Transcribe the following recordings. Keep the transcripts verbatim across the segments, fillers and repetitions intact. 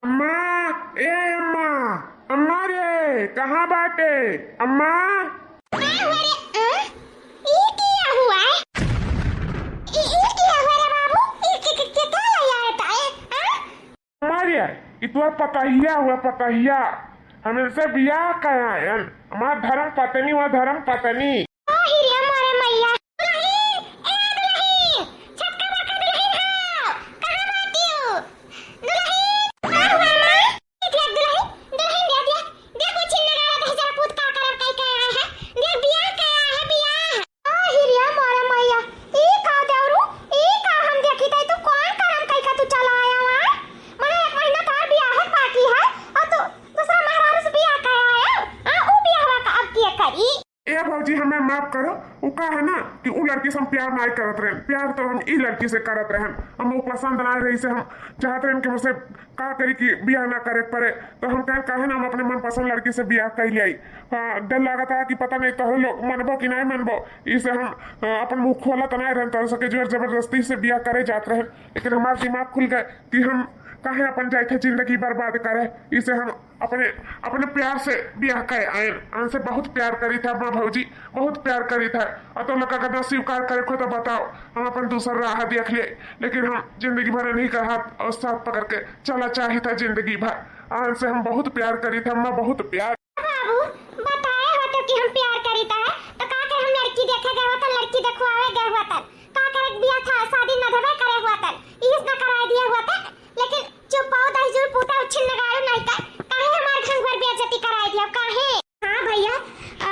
अम्मा, ए अम्मा, अम्मा रे, कहाँ बाटे? अम्मा। हाँ, अरे, हाँ? ई क्या हुआ है? ई, ई क्या हुआ रे बाबू? ई, ई, ई, ई क्या ले आया था, ए? हाँ? अम्मा रे, ई तोर पतहिया हुआ, पतहिया। हम इनसे बियाह करायन। हमार धर्म पत्नी हुआ, धर्म पत्नी। ओ हिरिया मोरे मैया। दुलहिन, ए दुलहिन, छटका बड़का दुलहिन हो, कहाँ बाटियो? दुलहिन, का हुआ माँ? देख दुलहिन, दुलहिन दे दिया, देख वो छिन नगाड़ा दहिजरा पूत का करब कई के आए हैं, देख बियाह के आए हैं, बियाह। ओ हिरिया मोरे मैया, ई का देवरू, ई का हम देखी तई तू कौन करम कई का तू चला आया हुआ? मने एक महीना तोर बियाह है बाकी है, और तू दूसरा मेहरारू से बियाह के आया, आ ऊ बियाह का अब के करी? ए भौजी, हमें माफ करो। उ का है ना कि उ लड़की से हम प्यार नाहीं करत रहन, प्यार तो हम ई लड़की से करत रहन। हम उ पसंद नाहीं रही से हम चाहत रहन कि हमसे का करी कि बियाह ना करे पड़े। तो हम कहन काहे ना हम अपने मनपसंद लड़की से बियाह कर लियाई। हाँ, डर लागत है कि पता नहीं तोहरे लोग मनबो कि नाहीं मनबो। इसे हम, अ, अपन मुंह खोलत नाहीं रहन, तोहरे सबके जोर जबरदस्ती से बियाह करे जात रहन। लेकिन हमार दिमाग खुल गए कि हम काहे अपन जाए थे जिंदगी बर्बाद करे। इसे हम अपने, अपने प्यार से बियाह करे आयन, हमसे बहुत प्यार करी था अम्मा भौजी, बहुत प्यार करी था। और तुम लोग अगर ना स्वीकार करे को तो बताओ, हम अपन दूसर राह देख लिए, लेकिन हम जिंदगी भर नहीं का हाथ और साथ पकड़ के चला चाही था जिंदगी भर। आन से हम बहुत प्यार करी था अम्मा, बहुत प्यार। बाबू, बताए हो तो कि हम प्यार करी था, तो का करे हम लड़की देखे गए होतन, लड़की देखवावे गए होतन, का करे बियाह था, शादी न देवे करे होतन, इस न कराए दिए होतन, लेकिन चुपाओ दहिजरा पूता उछिन नगाड़ू नहीं कर, काहे हमार घर भर बेइज्जती कराए दिया, काहे? हाँ भैया,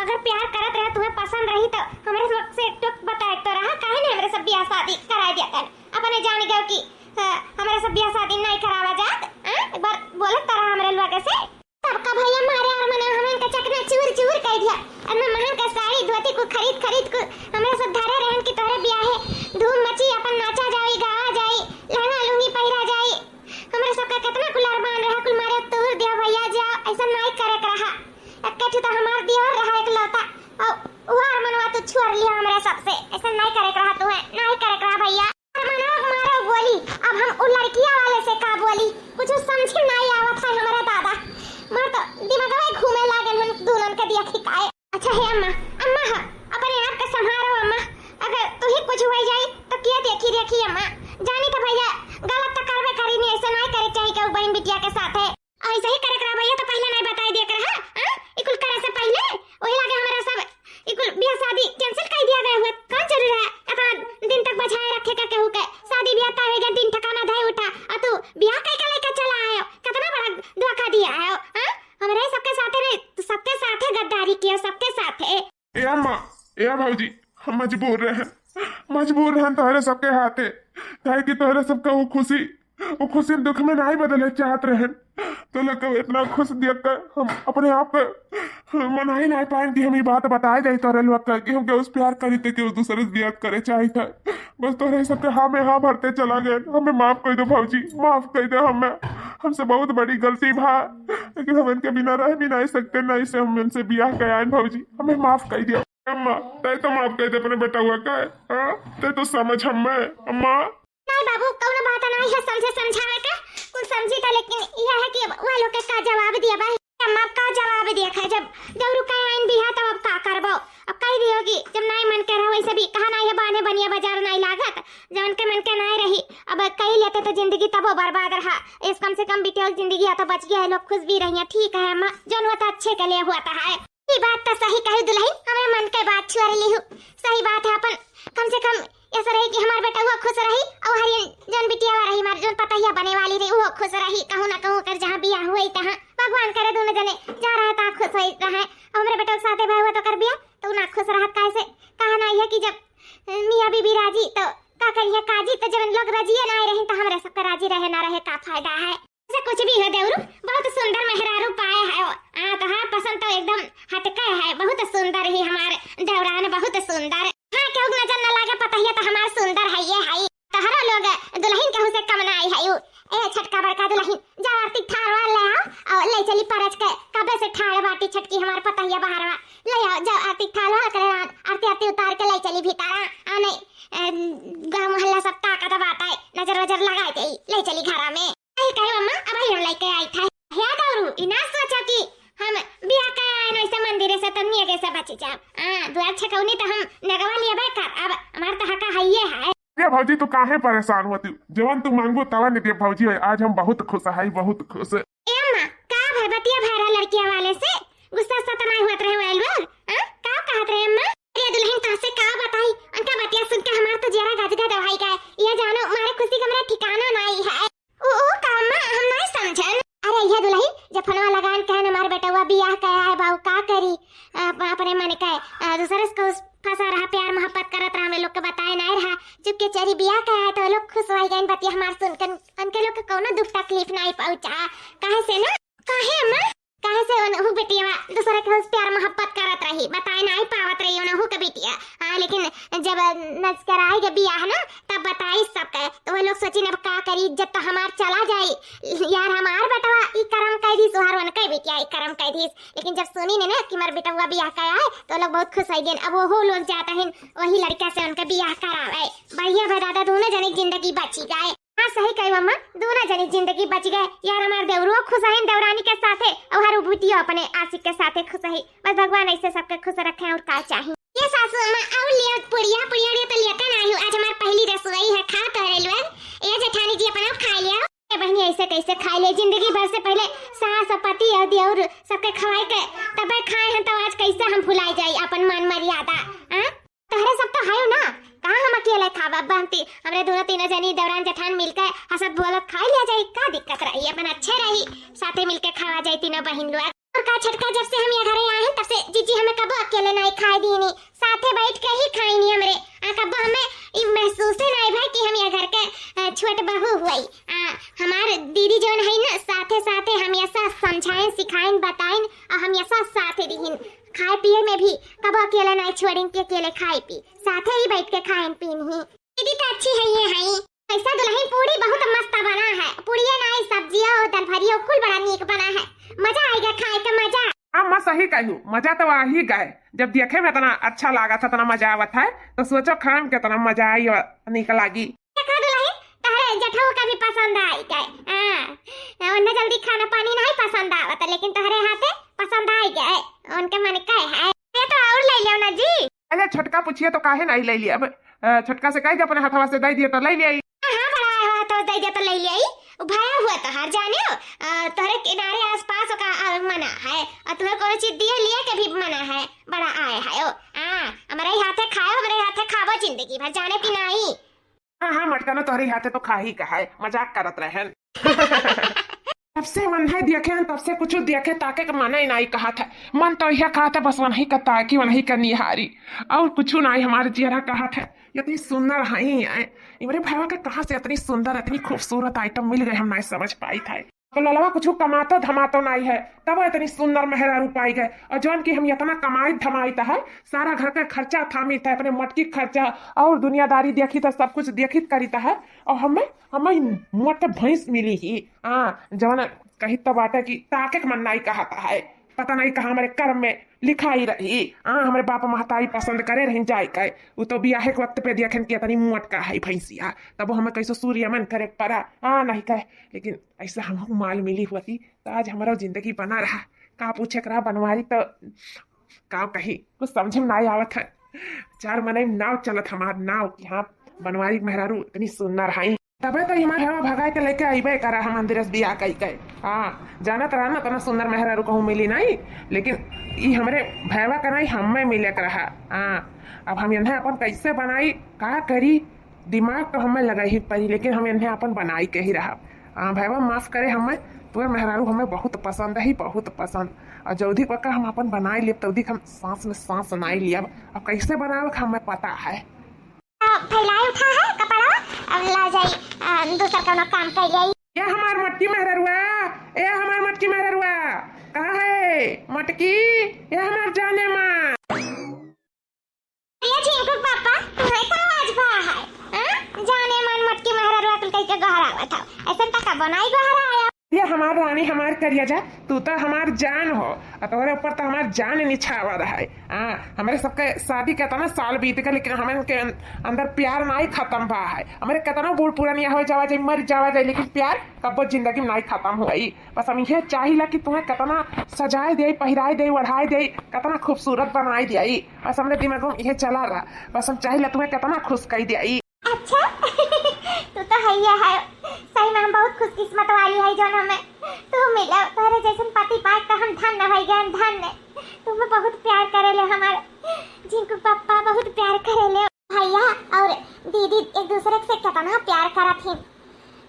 अगर प्यार करत रहे, तुम्हें पसंद रही तो हमरे सब से एक टुक बताए तो रहा, काहे नहीं हमरे सब बियाह शादी कराए दिया तन? अपने जान गयो कि, अ, हमरे सब बियाह शादी नहीं करावा जात, हाँ? एक बार बोलत तो रहा हमरे लोग से। सबका भैया मारे और मने हमन का चकना चूर चूर कर दिया। अब मैं महन का साड़ी धोती को खरीद खरीद को हमरे सब धरे रहन कि तोहरे बियाहे धूम मची, अपन नाचा जाई, गावा जाई, लहंगा लुंगी पहिरा जाई। हमरे सबका कितना कुल अरमान रहा, कुल मारे तूर दिया भैया, जा ऐसा नाई करे के रहा। एक्के ठो तो हमार दियोर रहा एकलौता, और वो अरमनवा तू छोड़ लिया हमरे सबसे। ऐसा नाई करे के रहा, तू है नाई करे के रहा भैया। अरमनवा के मारो गोली, अब हम उ लड़किया वाले से का बोली, कुछ समझे नाई आवत है हमरे दादा। मार तो दिमागवा घूमे लागल हम दोनों के दिया खिकाए। अच्छा हे अम्मा, अम्मा ह, अपने आप के संभारो अम्मा, अगर तू ही कुछ हो जाई तो किया देखी देखी अम्मा, जानी तो भैया गलत तो करबे करी नहीं, ऐसे नहीं करे चाहिए केहू बहन बिटिया के साथ है। ऐसे ही करे के रहा भैया, तो पहले नहीं बताई दे के रहा, हाँ? ई कुल करे से पहले वही लागे हमारा सब ई कुल बियाह शादी cancel कर दिया गया हुआ, कौन जरूरी है इतना दिन तक बचाए रखे का केहू के? शादी बियाह तय हो गया, दिन ठिकाना धय उठा, और तू बियाह कई के लेके चला आयो, कितना बड़ा धोखा दिया है, हाँ? हमरे सबके साथे नहीं, तू सबके साथे गद्दारी किया, सबके साथे। ए अम्मा, ए भौजी, हम मजबूर रहन, मजबूर रहन तोहरे सबके हाथे, काहे कि तोहरे सबके वो खुशी, वो खुशी दुख में नहीं बदले चाहत रहन। तो लोग को इतना खुश देख कर हम अपने आप को मनाई नहीं पाएन कि हम ये बात बताए जाए तोहरे लोग का कि हमके उस प्यार करी थे कि उस दूसरे से बियाह करे चाही था। बस तोहरे सबके हाँ में हाँ भरते चला गए। हमें माफ कर दो भौजी, माफ कर दो हमें, हमसे बहुत बड़ी गलती भा, लेकिन हम इनके बिना रह भी नहीं सकते, ना इसे हम इनसे बियाह कराएन भौजी, हमें माफ कर दिया। अम्मा, तै तो माफ कर दे अपने बेटवा का, हाँ? तै तो समझ हमें, अम्मा। नहीं बाबू, कौनो बात नहीं है समझे समझावे का, कुल समझी था, लेकिन यह है कि अब वह लोग के का जवाब दिया बा? अम्मा, अब का जवाब दिया है? जब देवरू कहे आइन बिहा, तब अब का करबो? अब कह दियो कि जब नाई मन के रहो, वैसे भी कहा नाई है, बाने बनिया बाजार नाई लागत, जब उनके मन के नाई रही, अब कह लेते तो जिंदगी तबो बर्बाद रहा। इस कम से कम बिटिया की जिंदगी या तो बच गया है, लोग खुश भी रही है। ठीक है अम्मा, जौन हुआ था अच्छे के लिए हुआ था है। ई बात तो सही कही दुलहिन, हमरे मन के बात छुअर लिहू। सही बात है, अपन कम से कम ऐसा रही कि हमार बेटवा खुश रही और हरियन जौन बिटिया रही, हमार जौन पतहिया बने वाली रही, वो खुश रही। कहूँ ना कहूँ कर जहाँ बियाह हुई तहाँ भगवान करे दोनों जने जहाँ रहे तहाँ खुश होई रहे। और हमरे बेटवा के साथे भय हुआ तो कर बियाह तो ना खुश रहत, काहे से कहा ना है कि जब, अ, मियाँ बीबी राजी तो का करिए काजी, तो जब लोग राजिए ना रहे तो हमरे सबके राजी रहे ना रहे का फायदा है। ऐसा कुछ भी हो देवरू, बहुत सुंदर मेहरारू पाए है। आ, तोहार पसंद तो एकदम हटके है, बहुत सुंदर ही हमार देवरान, बहुत सुंदर। हाँ, केहू के नजर न लागे पतहिया तो हमार सुंदर है ये है। तोहरो लोग दुलहिन केहू से कम ना आई है। ए छटका बड़का दुलहिन, जाओ आरती ठारवा ले आओ और ले चली परच के। कबे से ठाड़ बाटी छटकी हमार पतहिया बहरवा, ले आओ जाओ आरती ठारवा करे आरती आरती उतार के ले चली भीतर। आ नहीं, ए, गाँव मोहल्ला सब ताकत बात है, नजर वजर लगाए दे, ले चली घरा में। आई कहे अम्मा, अब आई हम लेके आई। ई ना सोचा कि हम बियाह कइ आएन वैसे मंदिरे से, त नियगे से बची जाब। हाँ, दुआर छकौनी त हम नगवा लेबे कर, अब हमार त हका हइये है। अरे भौजी, तू काहे परेशान होती? जवन तू मांगू तवन देब भौजी, आज हम बहुत खुश है, बहुत खुश। ए अम्मा, का भय बतिया भय रहा लड़किया वाले से? गुस्सा उस्सा त नाहीं होत रहे वही लोग? हाँ? का कहत रहे अम्मा? अरे दुलहिन, तोहसे का बताई, उनका बतिया सुन के हमार तो जियरा गजगद होई गए। ये जानो, मारे खुशी के हमरा ठिकाना नाहीं है। ऊ, ऊ का अम्मा, हम नाहीं समझन। अरे ये दुलहिन, जब फोनवा लगान कहन हमार बेटवा बियाह कइ आए बाऊ, का करी? अ, अपने मन के, अ, दूसरे से कुछ फंसा रहा, प्यार मोहब्बत करत रहा, हमरे लोग के बताए नाहीं रहा। चुपके चोरी बियाह कइ आए तो लोग खुश होई गइन, बतिया हमार सुन के उनके लोग के कौनो दुख तकलीफ नाहीं पहुंचा। काहे से ना? काहे अम्मा? काहे से उनहू बिटिया दूसरे के से प्यार मोहब्बत करत रही, बताए नाहीं पावत रही उनहू के बिटिया। हाँ, लेकिन जब नजकराई के बियाह ना, तब बताई सबके, तो वो लोग सोचिन अब का करी, इज्जत तो हमार चला जाई। यार हमार बेटवा ई करम कइ दीस, उहर उनके बिटिया ई करम कइ दीस। लेकिन जब सुनिन ना कि हमार बेटवा बियाह कइ आए, तो लोग बहुत खुश होइ गइन। अब ओहो लोग जात हइन वही लड़का से उनके बियाह करावे। बढ़िया बा दादा, दोनों जने की जिंदगी बची गए। हाँ, सही कही मम्मा, दोनों जने जिंदगी बची गए। यार हमार देवरुओ खुश हइन देवरानी के साथे, और हर बिटियो अपने आशिक के साथे खुश है। बस भगवान ऐसे सबके खुश रखे, और का चाही? ये सासू अम्मा, और लिया पुड़िया, पुड़िया उड़िया तो लेके ना आई हूँ। आज हमार पहली रसोई है, खा तोहरे लोग। ए जेठानी जी, अपना खा लिया। ए बहनी, ऐसे कैसे खा ले? जिंदगी भर से पहले सास और पति और देवर सबके खवाए के तबे खाए हैं, तो आज कैसे हम भुलाई जाई अपन मान मर्यादा? हाँ? तोहरे सब तो हयो ना, कहाँ हम अकेले खाब? अब बनती हमरे दोनों तीनों जनी देवरान जेठान मिलके हंसत बोलत खाई लिया जाई, का दिक्कत रही? अपन अच्छे रही, साथे मिलके खावा जाई तीनों बहिन लोग। और का छोटका, जब से हम ये घरे आए हैं तब से जीजी हमें कबो अकेले नाहीं खाए दीनी, साथे बैठ के ही खाईनी हमरे। आ कबो हमें ई महसूसे नाहीं भय कि हम ये घर के, अ, छोट बहू हुई। आ हमार दीदी जौन है ना, साथे साथे हमेशा समझाइन, सिखाइन, बताइन, और हमेशा साथे रहिन। खाए पिए में भी कबो अकेले नाहीं छोड़िन कि अकेले खाए पी, साथे ही बैठ के खाइन पीन ही। दीदी तो अच्छी है, ये है। कैसा दुलहिन, पूड़ी बहुत मस्त बना है, पूड़िया नाहीं, सब्जिया और दाल भरिया कुल बड़ा नीक बना है, मजा आइगा खाए का मजा। हाँ माँ, सही कहू, मजा तो आ ही गए। जब देखे में इतना अच्छा लागत है, इतना मजा आवत है, तो सोचो खाए में कितना मजा आई और नीक लागी। देखा दुलहिन, तहरे जेठऊ का भी पसंद आई गए। हाँ, उन्हें जल्दी खाना पानी नाहीं पसंद आवत, लेकिन तहरे हाथे पसंद आई गए, उनके मन का है। ये तो और ले लियो ना जी। अरे छोटका पूछिए तो काहे नाहीं ले लिया? अब, अ, छोटका से कह दे अपने हथवा से दे दिए तो ले ले आई। हाँ, बड़ा आया हुआ तो दे दिए तो ले ले आई। वो भाया हुआ तो हर जाने हो, अ, तोहरे किनारे आसपास का, अ, मना है, और तुम्हें कोनो चीज दिए लिए के भी मना है, बड़ा आया है ओ। हाँ, हमारे हाथे खाओ, हमारे हाथे खाबो जिंदगी भर, जाने कि नाहीं। हाँ, हाँ, मटकनो तोहरे हाथे तो खा ही का है, मजाक करत रहन। तब से वन्हे देखे हन, तब से कुछ देखे ताके के मने नाहीं कहत है। मन तो यह कहत है बस वन्ही का ताकी, वन्ही का निहारी, और कुछ नाहीं हमारे जियरा कहत है। इतनी सुंदर हई है, इमरे भैया के कहाँ से इतनी सुंदर, इतनी खूबसूरत आइटम मिल गए, हम नाहीं समझ पाई था। तो ललवा कुछ कमातो धमातो नाहीं है, तब इतनी सुंदर मेहरारू पाई गए। और जौन कि हम इतना कमाई धमाई है, सारा घर का खर्चा थामित है, अपने मटकी खर्चा और दुनियादारी देखित है, सब कुछ देखित करित है। और हमें, हमें मोट के भैंस मिली ही। हाँ, जवन कहित तो बाटे कि ताके के मन नाहीं कहत है, पता नाहीं कहाँ हमारे कर्म में लिखाई रही। हाँ, हमारे बाप महतारी पसंद करे रही जाए के, वो तो बियाहे के वक्त पे देखन कि इतनी मोट का है भैंसिया, तब हमें कैसे सूर्य मन करे पड़ा। हाँ, नाहीं कहे, लेकिन ऐसा हमहू माल मिली होती तो आज हमारा जिंदगी बना रहा। का पूछे करा बनवारी तो का कही, कुछ समझ में नाहीं आवत है। चार मनई नाव चलत हमार नाव कि हाँ, बनवारी मेहरारू इतनी सुंदर हई। तबे तो हमार भैया भगाए के लेके अइबे करा हम मंदिर से बियाह कई के। हाँ, जानत रहा ना इतना सुंदर मेहरारू कहूँ मिली नाहीं, लेकिन ई हमरे भैया का नाहीं, हमें मिले के रहा। हाँ, अब हम इन्हें अपन कैसे बनाई, का करी, दिमाग तो हमें लगाई ही पड़ी, लेकिन हम इन्हें अपन बनाई के ही रहब। हाँ, भैया माफ करे हमें, तोर मेहरारू हमें बहुत पसंद है, बहुत पसंद। और जल्दी पक्का हम अपन बनाई लेब, तल्दी हम सांस में सांस नाई लियब। अब कैसे बनावे के हमें पता है। आ, फैलाए उठा है कपड़ा, अब ला जाई, आ, दूसर कौनो काम कर जाई। ए हमार मटकी मेहररुआ, ए हमार मटकी मेहररुआ, कहाँ है मटकी? ए हमार जाने माँ। ए झिंकू पापा, तुम्हें का आवाज भा है? हाँ? जाने मन मटकी मेहररुआ कुल कह के गहरावत हो। ऐसन त कबो नाई गहराया। ये हमार रानी, हमार करिया जा, तू तो हमार जान हो, और तोहरे ऊपर तो हमार जान निछावर है। हाँ, हमरे सबके शादी के इतना साल बीत गए, लेकिन हमन के अन-, अंदर प्यार नाई खत्म भा है। हमरे कितना बूढ़ पुरानिया हो जावा जाए, मर जावा जाए, लेकिन प्यार कब्बो जिंदगी में नाई खत्म होई। बस हम इहे चाहिला कि तुम्हें कितना सजाए दे, पहिराए दे, ओढ़ाए दे, कितना खूबसूरत बनाए दे। बस हमरे दिमाग में इहे चला रहा, बस हम चाहिला तुम्हें कितना खुश कर दे। अच्छा, तू तो है ही है। सही में हम बहुत खुशकिस्मत वाली है जौन हमें तू मिले। तोहरे जैसन पति पाए तो हम धन्य हो गए, धन्य। तुम्हें बहुत प्यार करे ले हमारे जिंकू पापा, बहुत प्यार करे ले। भैया और दीदी एक दूसरे से कितना प्यार करत ही।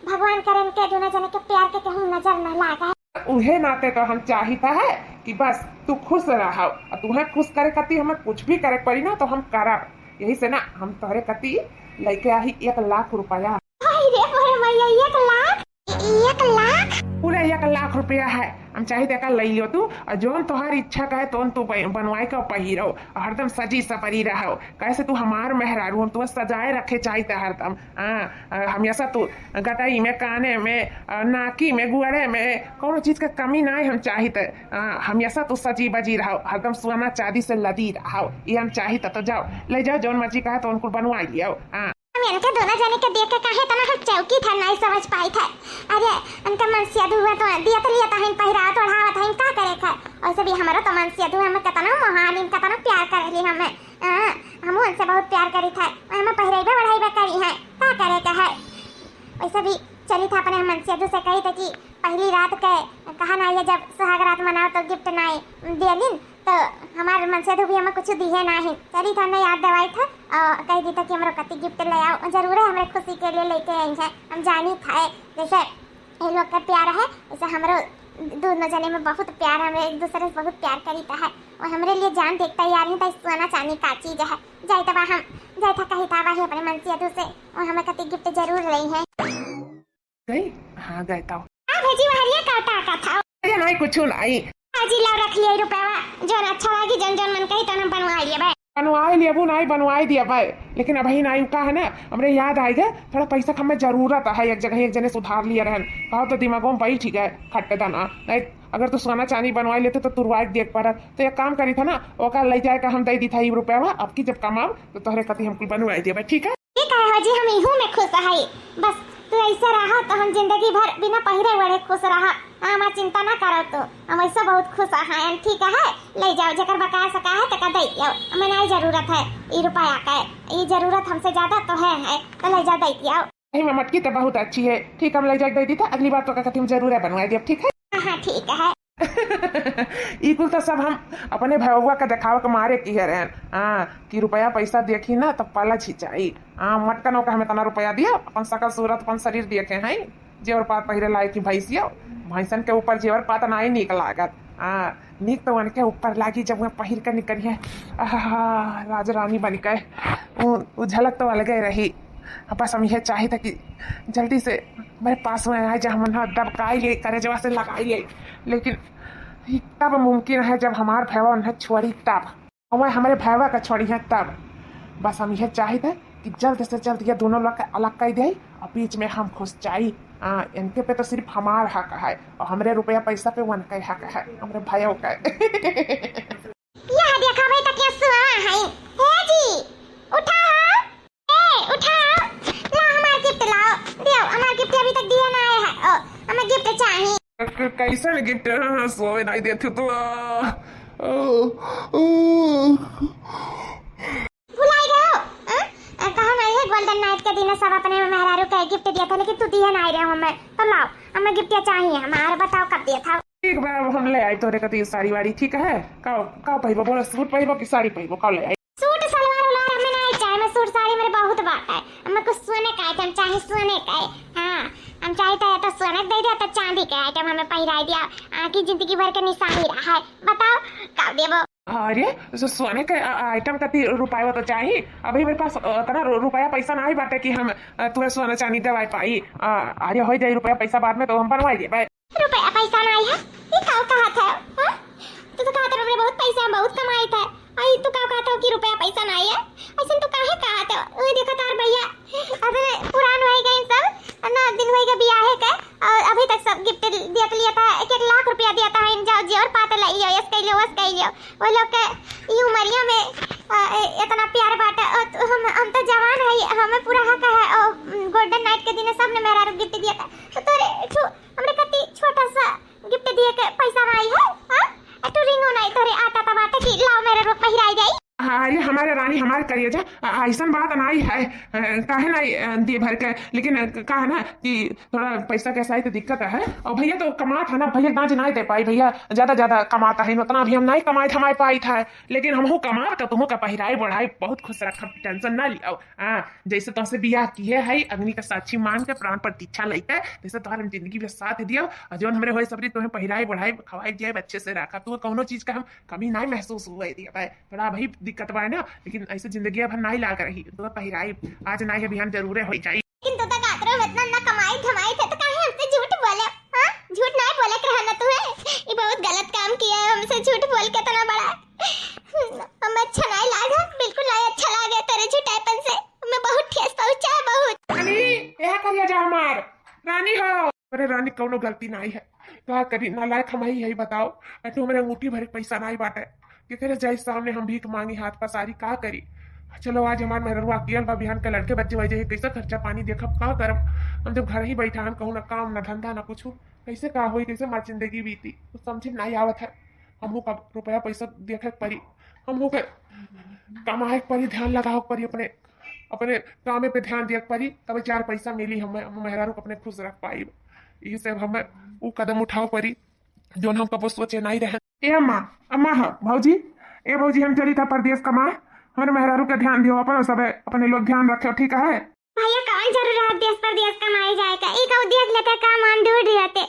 भगवान करन के दोनों जने के प्यार के कहूँ नजर न लागे। उहे नाते तो हम चाहित है कि बस तू खुश रहो, और तुम्हें खुश करे खातिर हमें कुछ भी करे पड़ी ना तो हम करब। यही से ना हम तोहरे कती लेके आही एक लाख रुपया। हाय रे मोरे मैया, एक लाख? एक लाख? पूरा एक लाख रुपया है। हम चाहित है का ले लियो तू, और जौन तोहार इच्छा का है तौन तू बन-, बनवाए का पहिरो, और हरदम सजी सपरी रहो। कैसे तू हमार मेहरारू, हम तुम्हें सजाए रखे चाहित है हरदम। हाँ, आ, हमेशा तू गटाई में, काने में, आ, नाकी में, गुअरे में, कौनो चीज का कमी ना है हम चाहित है। हाँ, हमेशा तू सजी बजी रहो, हरदम सोना चांदी से लदी रहो। ये हम चाहित है तो जाओ, ले जाओ, जौन मर्जी कहे तो उनको बनवाई लियो। हाँ। हम इनके दोनों जने के देख के काहे इतना हम चौकी था, नहीं समझ पाई था। अरे, उनका मनसिया धुआ तो दिया तो लिया था, हम पहिरावत ओढ़ावत है, का करे था? वैसे भी हमारा तो मनसिया धुआ में कितना मोहानी, कितना प्यार करे ली हमें। हाँ, हम उनसे बहुत प्यार करी था, हमें पहिराइबे ओढ़ाइबे करी है, का करे का है? वैसे भी चली था अपने मनसिया धु से कही था कि पहली रात के कहा ना ये जब सुहाग रात मनाओ तो गिफ्ट नहीं देलिन, तो हमार मनसेधु भी हमें कुछ दिहे नाही। चली तो हमें याद दिवाई था और कह दी था कि हमरो कति गिफ्ट ले आओ, जरूर है हमरे खुशी के लिए लेके आई है। हम जानी था जैसे ये लोग का प्यार है, वैसे हमरो दोनों जने में बहुत प्यार, हम एक दूसरे से बहुत प्यार करी था है। वो हमरे लिए जान देख तैयार ही था, सोना चांदी का चीज है। जाए तबा हम जाए था कही था वही अपने मनसेधु से, वो हमें कति गिफ्ट जरूर रही है। गई? हाँ, गए तो। आ भौजी, वहरिया का टाका था? अरे नहीं, कुछ नहीं। आजी लाओ, रख लिया रुपया, जौन अच्छा लागी, जौन जौन मन कही, तौन हम बनवाई लिया भाई। बनवाई लिया वो नहीं, बनवाई दिया भाई। लेकिन अभी नहीं का है ना, हमरे याद आई गए, थोड़ा पैसा के हमें जरूरत है, एक जगह एक जने से उधार लिया रहन, कहो तो दिमागों में बैठ ही गए, खट्टे दाना। नहीं, अगर तू सोना चांदी बनवाई लेते तो तुरवाई के देख पड़त। तो एक काम करी था ना, ओका ले जाए का हम दे दी था ये रुपया, अब की जब कमाब तो तोहरे कती हमको बनवाई दिया भाई, ठीक है? ठीक है हौजी, हम इहू में खुश हई। बस तू ऐसे रहा तो हम जिंदगी भर बिना पहिरे ओढ़े खुश रहा। हमार चिंता ना करो तू, हम ऐसे बहुत खुश हैं, ठीक है? ले जाओ, जेकर बकाया सका है, तेका दे दियो। हमें नहीं जरूरत है ई रुपया के, ई जरूरत हमसे ज्यादा तो है, है, तो ले जाओ, दे दियो। सही में मटकी तो बहुत अच्छी है, ठीक, हम ले जाके दे दी था, अगली बार तो का कहती हम जरूर है बनवा दियो, ठीक है? हाँ, हाँ, ठीक है। ई कुल तो सब हम अपने भैया का देखावे के मारे किहे रहन, हाँ, कि रुपया पैसा देखी ना तो पलच ही जाई। हाँ, मटकन ओके हमें तना रुपया दिया, अपन सकल सूरत, अपन शरीर देखे हैं, जेवर पात पहिरे लायक ही भैंसिया, भैंसन के ऊपर जेवर पात नाई नीक लागत। हाँ, नीक तो उनके ऊपर लागी जब वह पहिर के निकली है, आहा, राज रानी बन के, उ, उ झलक तो अलगे रही। बस हम यह चाहित है कि जल्दी से मेरे पास में आए, जा हम उन्हें दबकाई ले, करेजवा से लगाई ले। लेकिन ई तब मुमकिन है जब हमार भैया उन्हें छोड़ी तब, और हमरे भैया का छोड़ी है तब। बस हम यह चाहित है कि जल्द से जल्द ये दोनों लोग के अलग कर दे और बीच में हम घुस जाई। हाँ, इनके पे तो सिर्फ हमार हक है और हमरे रुपया पैसा पे उनके हक है, हमरे भैया का। यह देखा भाई तक ये सुआ है। हे जी, उठा हो। ए, उठाओ, लाओ हमार गिफ्ट लाओ, दियो, हमार गिफ्ट अभी तक दिए ना आए हैं। ओ, हमें गिफ्ट चाहिए। क-, कैसन गिफ्ट? हाँ, सोवे नहीं देते तो, आ, ओ, ओ। भुलाई गए हो? हाँ? आ, कहा नहीं है गोल्डन नाइट के दिन सब अपने मेहरारू के गिफ्ट दिया था, लेकिन तू दिए ना आए रहे हो हमें। तो लाओ, हमें गिफ्ट चाहिए, हमारे बताओ कब दिया था। ठीक बा, अब हम ले आई तोरे खातिर साड़ी वाड़ी, ठीक है? का, का पहिबो? बोला, सूट पहिबो कि साड़ी पहिबो? का ले आई? सूट सलवार उलवार हमें नहीं चाहिए, मैं सूट साड़ी मेरे बहुत बात है। हमें कुछ सोने का आइटम चाहिए, सोने का है। हाँ, हम चाहिए तो, या तो सोने का दे दे, या तो चांदी का आइटम हमें पहिराई दिया। आखिर जिंदगी भर के निशानी रहा है। बताओ, का देबो? अरे, सो-, सोने के, अ, आइटम कति रुपया तो चाहिए। अभी मेरे पास, अ, इतना रु-, रुपया पैसा नहीं बाटे कि हम, अ, तुम्हें सोना चांदी देवाई पाई। अ, अरे, हो जाए रुपया पैसा बाद में तो हम बनवाई देबे। रुपया पैसा नाई है, ये का कहत है, हाँ? तू तो कहत है, "बाप रे, बहुत पैसा है, बहुत कमाई था।" और ये तू का कहत हो कि रुपया पैसा नाई है? ऐसे तू काहे कहत हो? वही देखो तार भैया, अबे पुरान हो गए सब, इतना दिन होइगा बियाहे के, और अभी तक सब गिफ्ट दियत लियत है, एक एक लाख रुपया दियत है, इन जाओ जी और पाते लाई लियो, यस कह लियो, वस कह लियो। वो लोग के ई उमरिया में, अ, ए-, इतना प्यार बाटे, और तो हम, हम तो जवान है, हमें पूरा हक है। और गोल्डन नाइट के दिन सबने मेहरारू गिफ्ट दिया था, तो तोरे छु-, हमरे कति छोटा सा गिफ्ट दिए के पैसा नाई है, हाँ? एक ठो रिंगो नाई तोरे आता ता बाटे कि लाओ मेरे रोक पहिराई जाई। हाँ, अरे हमारे रानी, हमारे करेजा, आ, ऐसन बात नाई है, अ, काहे नाई, अ, दिए भर के, लेकिन, अ, का है ना कि थोड़ा पैसा के साथ दिक्कत है। और भैया तो कमात है ना, भैया ना नाई दे पाई, भैया ज्यादा ज्यादा कमाता है, उतना अभी हम नाई कमाई धमाई पाई था, लेकिन हमहू कमाब तो तुहू का पहिराई बढ़ाई बहुत खुश रखब, टेंशन ना लियो। हाँ, जैसे तोहसे बियाह किए है, अग्नि का साक्षी मान के, प्राण प्रतीक्षा लेके, जैसे तोहर हम जिंदगी में साथ दियो, और जौन हमरे होए सबरी तोहे पहिराई बढ़ाई, खवाई दिए, अच्छे से रखा, तू कौनो चीज का हम कमी नाई महसूस हुए दिया भाई। थोड़ा अभी दिक्कत बा ना, लेकिन ऐसे जिंदगी भर नाई लाग रही, तो पहिराई आज नाई है, बिहान जरूरे हो जाई। लेकिन तू तो कहत रहो इतना ना कमाई धमाई थे, तो काहे हमसे झूठ बोले? हाँ, झूठ नाई बोले के रहा ना तू है। ये बहुत गलत काम किया है, हमसे झूठ बोल के इतना बड़ा। हम अच्छा नाई लागा, बिल्कुल नाई अच्छा लागे तेरे झूठाईपन से। मैं बहुत ठेस पहुंचा है, बहुत। रानी, यह करिया जा हमार रानी हो। अरे रानी, कौनो गलती नाई है, का करी, नालायक हम ही है, बताओ। अ, तो मेरे अंगूठी भरे पैसा नाई बाटे, केकरे जाई सामने हम भीख मांगी, हाथ पसारी, का करी? चलो, आज हमार मेहररुआ अकेल बा, बिहान का लड़के बच्चे वजह कैसे खर्चा पानी देखब, का करब? हम जब घर ही बैठा हन, कहूँ ना काम, ना धंधा, ना कुछ, कैसे का होई, कैसे हमार जिंदगी बीती, कुछ समझ में नाई आवत है। हमहू का रुपया पैसा देखे के परी, हमहू के कमाए के परी, ध्यान लगावे के परी, अपने, अपने कामे पे ध्यान दिए के परी, तब चार पैसा मिली, हमें, हम मेहरारू को अपने खुश रख पाई। यही से अब हमें वो कदम उठावे परी, जौन हम कबो सोचे नाई रहे। ए अम्मा, अम्मा ह, भौजी, ए भौजी, हम चली था परदेस कमाए, हमरे मेहरारू के ध्यान दियो, अपन सब अपने लोग ध्यान रखे, ठीक है? भैया, कौन जरूरी रहा देश परदेस कमाए जाए का? ई कहू देख लेते का मन ढूंढ रहते।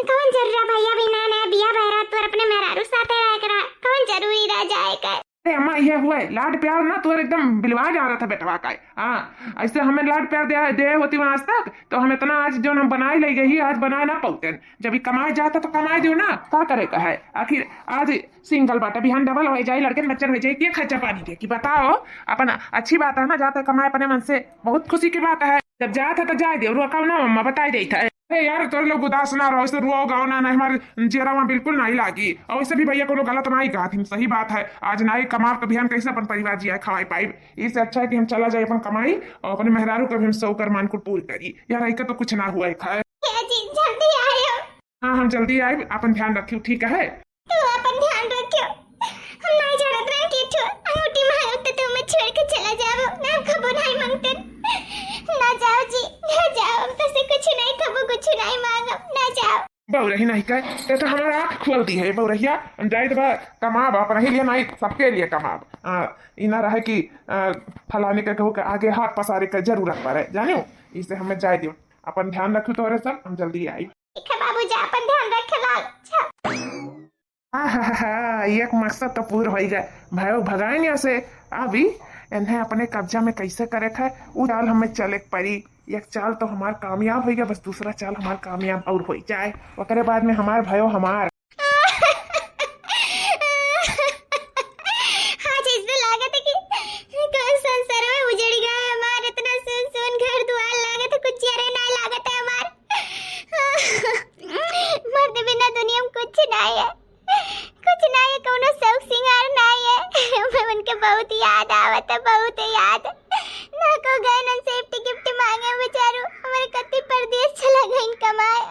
कौन जरूरी रहा भैया, भी नया नया बिया बहरा तोर अपने मेहरारू साथे रह करा, कौन जरूरी रह जाए का? अरे अम्मा, ये हुए लाड प्यार ना तोर एकदम बिलवा जा रहा था बेटवा का। हाँ, ऐसे हमें लाड प्यार दे, दे होती वहाँ आज तक, तो हम इतना आज जो हम बनाए ले गई, आज बनाए ना पाते। जब ये कमाए जाता तो कमाए दो ना, का करे का है? आखिर आज सिंगल बाटे, बिहान डबल हो जाए, लड़के मच्छर हो जाए, के खर्चा पानी दे कि बताओ? अपन अच्छी बात है ना, जाते कमाए अपने मन से, बहुत खुशी की बात है। जब जात है तो जाए दे, रोका ना अम्मा, बताई देता है। अरे यार, तोरे लोग उदास ना रहो, ऐसे रुआओ गाओ ना, ना हमारे जेरा वहाँ बिल्कुल नहीं लागी। और वैसे भी भैया कोनो गलत नहीं कहा थी, सही बात है। आज नहीं कमाब तो बिहान कैसे अपन परिवार जिया खवाई पाई? इससे अच्छा है कि हम चला जाए अपन कमाई और अपने मेहरारू का भी हम शौक अरमान को पूरी करी। यार, ऐका तो कुछ ना हुआ है खाए। ए जी, जल्दी आयो। हाँ, हम जल्दी आए, अपन ध्यान रखियो, ठीक है? तू अपन ध्यान रखियो। हम नहीं जानत रहन कि ठो अंगूठी मांगब तो तू मैं छोड़ के चला जाबो। ना हम खबो नहीं मांगते। ना जाओ जी, ना जाओ। हम तो से कुछ नहीं खबो, कुछ नहीं मांगब। ना जाओ। बउरही नहीं कहे, ते तो हमारा आँख खोल दी है बउरहिया। हम जाइत बा कमाब, अपन ही लिए नहीं, सबके लिए कमाब। आ, ई ना रहे कि, आ, फलाने के कहू के आगे हाथ पसारे के जरूरत पड़े, जाने हो? इसे हमें जाए दियो। अपन ध्यान रखियो तोरे सब, हम जल्दी आई। ठीक है बाबू, जा अपन ध्यान रखे लाल। अच्छा। आहाहा, एक मकसद तो पूर होई गए। भाई भगाए नहीं से, अभी इन्हें अपने कब्जा में कैसे करे है, उ चाल हमें चले के पड़ी। एक चाल तो हमार कामयाब होई गए, बस दूसरा चाल हमार कामयाब और होई जाए, ओकरे बाद में हमार भयो हमार। आज ऐसे लागत है कि कौन संसार में उजड़ गया है हमार, इतना सुनसान घर दुआर लागत है, कुछ चेहरे ना लागत है हमार। मर्द बिना दुनिया में कुछ नहीं है, कुछ नहीं है, कौनो शौक सिंगार नहीं है। मैं उनके बहुत याद आवत है, बहुत याद। ना को गए ना सेफ्टी गिफ्ट मांगे बेचारू, हमारे कत्ती परदेस चला गई कमाए।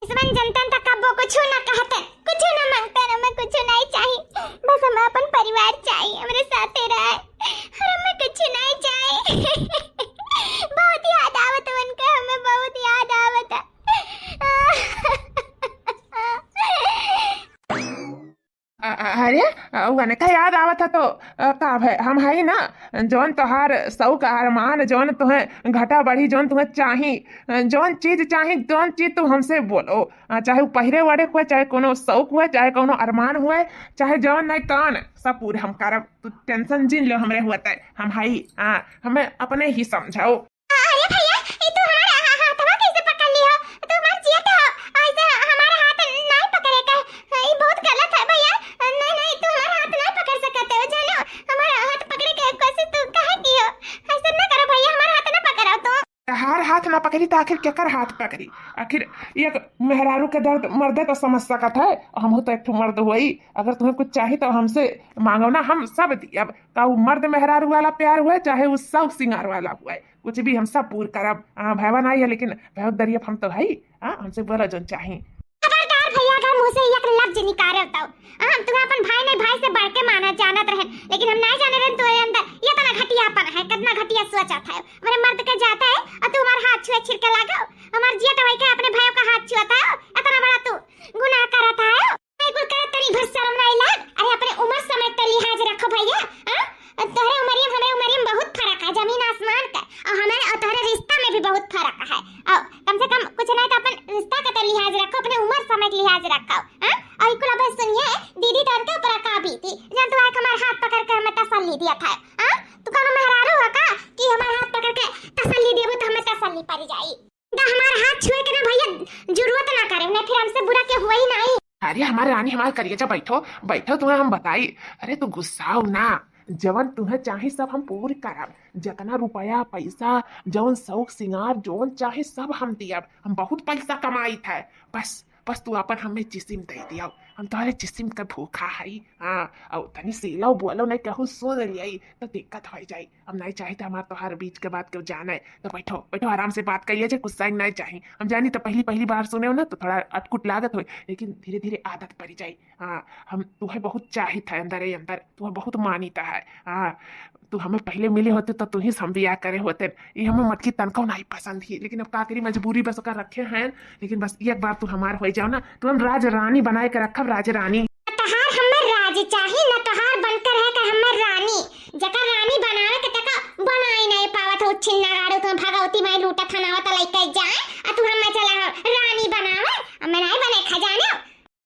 इसवन जनतन तक कबो कुछ ना कहते, कुछ ना मांगते, ना मैं कुछ नहीं चाहिए, बस हमें अपन परिवार चाहिए, हमारे साथे रहे, और हमें कुछ नहीं चाहिए। बहुत याद आवत है उनके, हमें बहुत याद आवत है। अ-, अ-, अरे, अ, वने का याद आवत है तो, अ, का भय, हम हई ना, जौन तोहार शौक अरमान, जौन तुहें घटा बढ़ी, जौन तुहें चाही, अ, जौन चीज चाही, जौन चीज तू हमसे बोलो, अ, चाहे वो पहिरे वड़े हुए, चाहे कोनो शौक हुए, चाहे कोनो अरमान हुए, चाहे जौन नहीं तौन, सब पूरे हम करब। तू टेंशन जिन लो हमरे हुए तय, हम हई, हाँ, हमें अपने ही समझाओ। अरे भैया, ये तू हमारा हा-, हाथवा कैसे पकड़ ली हो? तू हमार जियत हो, ऐसे हमारा हाथ नहीं पकड़े का। ये बहुत गलत है भैया। नहीं, नहीं, तू हमारा हाथ नहीं पकड़ सकते हो, जानो। हमारा हाथ पकड़े के कोशिश तू काहे की हो? ऐसे ना कर। करी तो आखिर केकर हाथ पकड़ी? आखिर एक मेहरारू के दर्द मर्दे तो समझ सकत है, हमहू तो एक ठो मर्द होई। अगर तुम्हें कुछ चाही तो हमसे मांगो ना, हम सब दियब। का उ मर्द मेहरारू वाला प्यार हुए, चाहे उ शौक सिंगार वाला हुए, कुछ भी हम सब पूर करब। हाँ, भयवा नाई है, लेकिन भयवा दरियब हम तो हई। हाँ, हमसे बोला जौन चाही। खबरदार भैया, अगर मुँह से एक लफ्ज निकाले तो, हाँ, हम तुम्हें अपन भाई नहीं, भाई से बढ़ के माना जानत रहे, लेकिन हम नहीं जाने रहे तुम्हारे अंदर ये इतना घटियापन है, कितना घटिया सोचत है। हमारे मर्द के जाता है और तू हमारे हाथ छुए छिड़के लागो, हमारे जिया तो वही के अपने भाइयों का हाथ छुआता है, इतना बड़ा तू गुनाह करत है। नहीं कुल करत तनी भर शर्म नहीं लाग। अरे अपने उम्र समय तो लिहाज रखो भैया, हाँ? तोहरे उमरिया में हमरे उमरिया में बहुत फर्क है, जमीन आसमान का। और हमारे और तोहरे रिश्ता में भी बहुत फर्क है। और कम से कम कुछ नहीं तो अपन रिश्ता का तो लिहाज रखो, अपने उम्र समय के लिहाज रखो, हाँ? और कुल अब सुनिए, दीदी तो उनके ऊपर का बीती, जन तू आके हमारे हाथ पकड़ के हमें तसल्ली दिया था, हाँ? तू कौनो मेहरारू हो का कि हमारे हाथ पकड़ के तसल्ली देबू तो हमें तसल्ली पड़ जाई? तो हमार हाथ छुए के ना भैया जरूरत ना करे, नहीं फिर हमसे बुरा के हुआ ही नहीं। अरे हमार रानी, हमार करेजा, बैठो, बैठो, तुम्हें हम बताई। अरे तू गुस्साओ ना, जवन तुम्हें चाही सब हम पूरी करब। जितना रुपया पैसा, जौन शौक सिंगार, जौन चाही सब हम दियब। हम बहुत पैसा कमाई थे, बस, बस तू अपन हमें जिसिम दे दियो, हम तोहरे जिसिम के भूखा हई। हाँ, और तनी सीलो बोलो नहीं कहूँ सुन लियाई तो दिक्कत हो जाई। हम नहीं चाही तो हमार तोहार बीच के बात केहू जाने। तो बैठो, बैठो, आराम से बात कर लिया जाए, गुस्सा नहीं चाही। हम जानी तो पहली पहली बार सुने हो ना तो थोड़ा अटकुट लागत होई, लेकिन धीरे धीरे आदत पड़ जाई। हाँ, हम तुहे बहुत चाहित है अंदर ही अंदर, तुहे बहुत मानित है। हाँ, तू हमें पहले मिले होते तो तू ही से हम बियाह करे होते। ये हमें मटकी तनका नहीं पसंद ही, लेकिन अब का करी, मजबूरी बस ओकर रखे हैं। लेकिन बस एक बार तू हमार हो जाओ ना, तू हम राज रानी बनाए के रखब, राज रानी। न तोहार हमर राज चाही, न तोहार बनकर है का हमर रानी। जकर रानी बनावे के तका बनाई नहीं पावत हो, छिन्ना गाड़ू तुम भगवती माई लूटत हनावत लइके जाए, आ तू हमें चला हो रानी बनावे, हमें नहीं बने खजाने।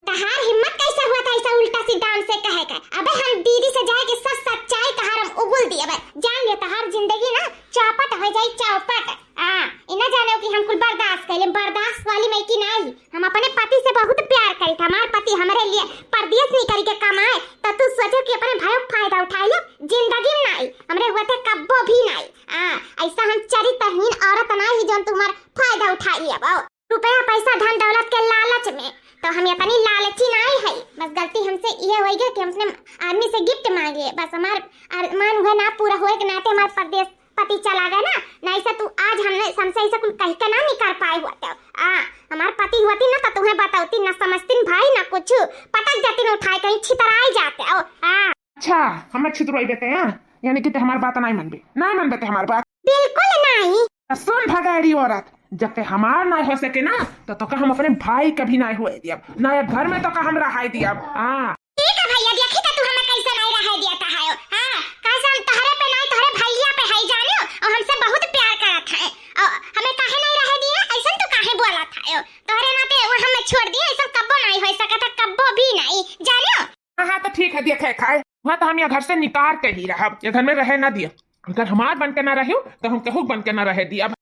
तहार हिम्मत कैसे हुआ था ऐसा उल्टा सीधा हमसे कहे का? अबे हम दीदी से जाए के सच सच्चाई तहार हम उगुल दिए बे। जान लियो तहार जिंदगी ना चौपट हो जाई, चौपट। आ, इना जाने कि हम कुल बर्दाश्त कर ले, बर्दाश्त वाली मैं की नहीं। हम अपने पति से बहुत प्यार करी था, हमार पति हमरे लिए परदेश निकल के कमाए, तो तू सोचो कि अपने भाई फायदा उठाई लो, जिंदगी में नहीं, हमरे हुआ थे कब्बो भी नहीं। आ, ऐसा हम चरित्रहीन औरत नहीं जो तुम्हार फायदा उठाई ले अब। रुपया पैसा धन दौलत के लालच में तो हम इतनी लालची नहीं है, बस गलती हमसे ये हो गई कि हम अपने आदमी से गिफ्ट मांग लिए, बस हमार अरमान हुए ना पूरा हुए के नाते हमार परदेश पति चला गया ना, नहीं से तू आज हमने हमसे ऐसा कुल कह के ना निकाल पाए हुआ तो। आ, हमार पति होती ना तो तुम्हें बताती ना, समझती भाई ना कुछ, पटक जाती ना उठाए कहीं छितराए जाते हो। आ। अच्छा, हमें छितराई देते हैं, यानी कि ते हमार बात नहीं मनबे, नहीं मनबे ते हमार बात। बिल्कुल नहीं। तो सुन भगाड़ी औरत, जब ते हमार नहीं हो सके ना तो तोका हम अपने भाई का भी नहीं हुए दियब, ना ये घर में तोका हम रहाई दियब। हाँ। ठीक है भैया, देखी तो तू हमें कैसे नहीं रहे दिया था है। हाँ, कैसे हम तोहरे पे नहीं, तोहरे भैया पे है जानो, और हमसे बहुत प्यार करत है, और हमें काहे नहीं रहे दिए, ऐसा तू काहे बोला था यो? तोहरे नाते वो हमें छोड़ दिए, ऐसा कब्बो नहीं हो सकता, कब्बो भी नहीं, जानो। हाँ, हाँ, तो ठीक है, देखे खाए, वहाँ तो हम यहाँ घर से निकाल के ही रहब, ये घर में रहे ना दिए। अगर हमार बन के ना रह्यो तो हम केहू बन के ना रहे दियब।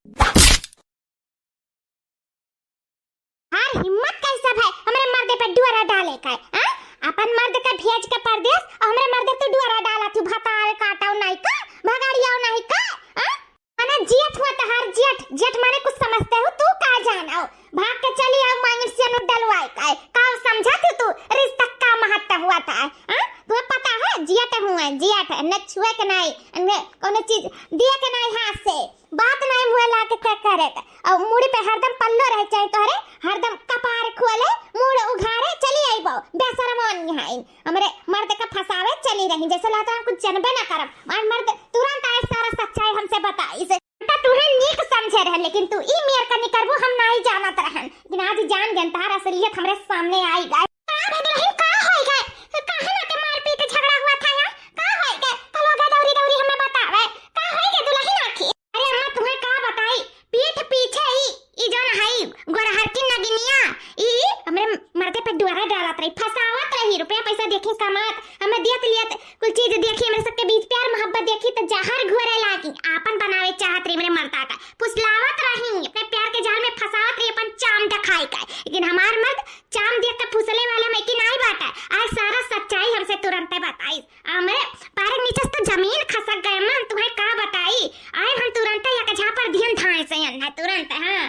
हार हिम्मत कैसे भय हमरे मर्दे पे डुअरा डाले का, हाँ? अपन मर्द के भेज के परदेश और हमरे मर्दे तू डुअरा डाला, तू भतार काटाओ नहीं का, भगाड़ियाओ नहीं का, हाँ? माने जेठ हुआ तहार जेठ, जेठ माने कुछ समझते हो तू, का जानाओ? भाग के चली आओ मांगिन से नु डलवाए का, का समझा तू, तू रिश्ता का महत्व हुआ था, हाँ? तुम्हें पता है जेठ हुआ, जेठ न छुए के नहीं, न कोनो चीज दिए के नहीं हाथ से। बात नहीं मुँह ला के तय करे त, और मुड़ी पे हरदम पल्लो रहे, चाहे तोहरे हरदम कपार खोले, मुड़ उघारे चली आईबो, बेशरम नहीं है। हमरे मर्द का फंसावे चली रही, जैसे लागत हम कुछ जनबे ना करब। और मर्द तुरंत आए सारा सच्चाई हमसे बताई से। त तुहे नीक समझे रहे, लेकिन तू ई मेर का निकरबो हम नहीं जानत रहन, लेकिन आज जान गन तहार असलियत हमरे सामने आई गए। का भे दुल्हन, का होई गए? काहे ना के मारपीट झगड़ा हुआ था यहाँ? का होई गए? कल हो गए दौरी दौरी हमें बतावे, का होई गए दुल्हन आखिर? अरे अम्मा, तुम्हें का बताई, पीठ पीछे ही ई जौन हई गोरहर की नगिनिया, ई हमरे मर्दे पे डुअरा डालत रही, फंसावत रही, रुपया पैसा देखी कमात, हमें दियत लियत कुल चीज देखी, हमरे सबके बीच प्यार मोहब्बत देखी तो जहर घोरे लागी, आपन बनावे चाहत रही हमरे मर्दा का, फुसलावत रही, अपने प्यार के जाल में फंसावत रही, अपन चाम दिखाई का। लेकिन हमार मर्द चाम देख के फुसले वाला में की नाई बाटा, आज सारा सच्चाई हमसे तुरंते बताई। हमरे पैर नीचे से तो जमीन खसक गए, अम्मा, हम तुम्हें का बताई। आए हम तुरंत एक झापड़ दिहन धाए से अन्ना तुरंत, हाँ।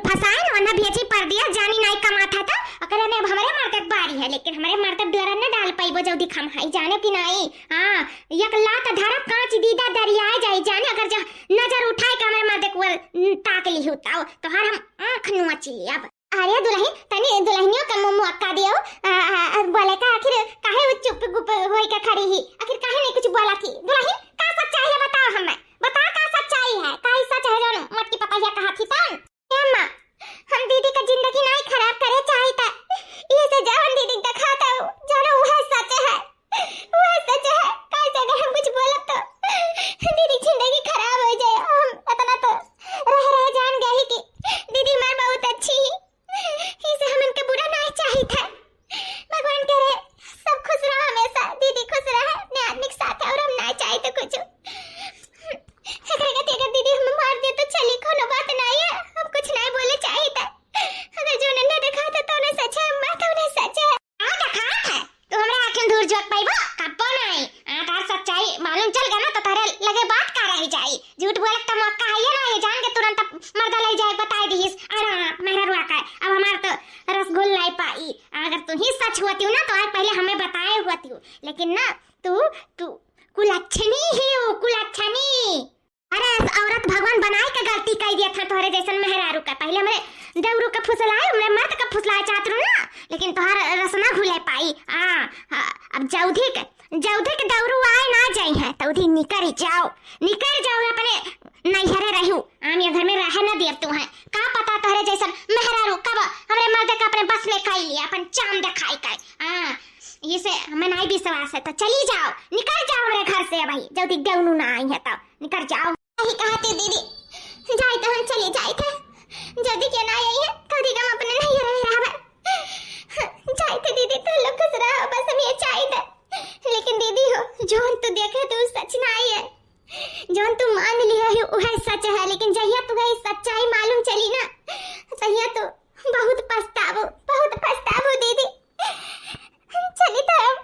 फसाइन वरना भेजी परदेस, जानी नाई कमात है तो। अगर ने अब हमरे मर्द के बारी है, लेकिन हमरे मर्द के डर न डाल पाइबो, जल्दी खम है, जाने कि नाई। हाँ, एक लात धरब कांच दीदा दरियाए जाई, जाने अगर जा नजर उठाए के हमरे मर्द के ओर ताक लिहु तो, तोहार हम आँख नोच लेब। अरे दुलहिन, तनी दुलहिनियो का मुँह मुअक्का दियो, आ, आ, आ, बोले का आखिर काहे वो चुप गुप होई के खड़ी ही, आखिर काहे नहीं कुछ बोला थी? दुलहिन, का सच्चाई है बताओ हमें, बताओ का सच्चाई है, का ई सच है जौन मोटकी पतहिया कहा थी तन? ए माँ, हम दीदी का जिंदगी नाई खराब करे चाहित, ये से जवन दीदी देखात है, जानो उहे सच है, उहे सच है। काहे से अगर हम कुछ बोलब तो दीदी की जिंदगी खराब हो जाए। हम इतना तो रह रह जान गए ही कि दीदी हमार बहुत अच्छी ही, इसे हमन के बुरा नाई चाहित है। भगवान करे सब खुश रहा हमेशा, दीदी खुश रहे अपने आदमी के साथ, और हम नाई चाहित कुछ। एकरे खातिर अगर दीदी हमें मार दे तो चली, कोनो बात नाई है, हम कुछ नाई बोले चाहित है। अगर जो नन्ना देखात है तो उन्हें सच है, माँ तो उन्हें सच है। आ देखात है, तू हमरा आँखी में धूर झोंक पाइबो, कब्बो नाई। आ तार सच्चाई मालूम चल गया ना तो तारे लगे बात का रह जाई। झूठ बोले का मौका है ये ना, ये जान के तुरंत मर्दा ले जाए बताए दीस। अरे मेहररुआ का, अब हमार तो रसगुल्ला ही पाई। अगर तू ही सच होती हो ना तो आज पहले हमें बताए होती हो, लेकिन ना तू, तू कुलच्छनी ही हो, कुलच्छनी। अरे, औरत भगवान बनाए के गलती कई दिया था तोहरे जैसन मेहरारू का। पहले हमरे देवरू का फुसलाए, हमरे मर्द का फुसलाए चाहत रहू ना, लेकिन तोहार रसना घुले पाई। हाँ, हाँ, अब जौधी के, जौधी के देवरू आए ना जाई है, तौधी निकर जाओ, निकर जाओ, अपने नैहरे रहू। हम ये घर में रहे ना देव तू है। का पता तोहरे जैसन मेहरारू कब हमरे मर्द का अपने बस में खाई लिया, अपन चाम दिखाई के। हाँ, ये से हमें नाई विश्वास है, तो चली जाओ, निकर जाओ हमरे घर से भाई, जल्दी देवनू ना आई है तो। निकर जाओ। सही कहा थे दीदी, जाए तो हम चली जाए थे, जल्दी के ना आई है, तो दीदी हम अपने नहीं रह रहा है। जाए थे दीदी, तो लोग खुश रहो, बस हम ये चाहिए थे। लेकिन दीदी हो, जौन तू देखे तू सच ना आई है, जौन तू मान लिया है वह सच है, लेकिन जहिया तू ये सच्चाई मालूम चली ना, तहिया तू बहुत पछताबो, बहुत पछताबो दीदी। चली तो हम,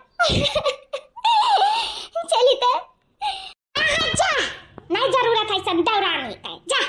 चली तो। जा, नहीं जरूरत है सन दौरानी के। जा,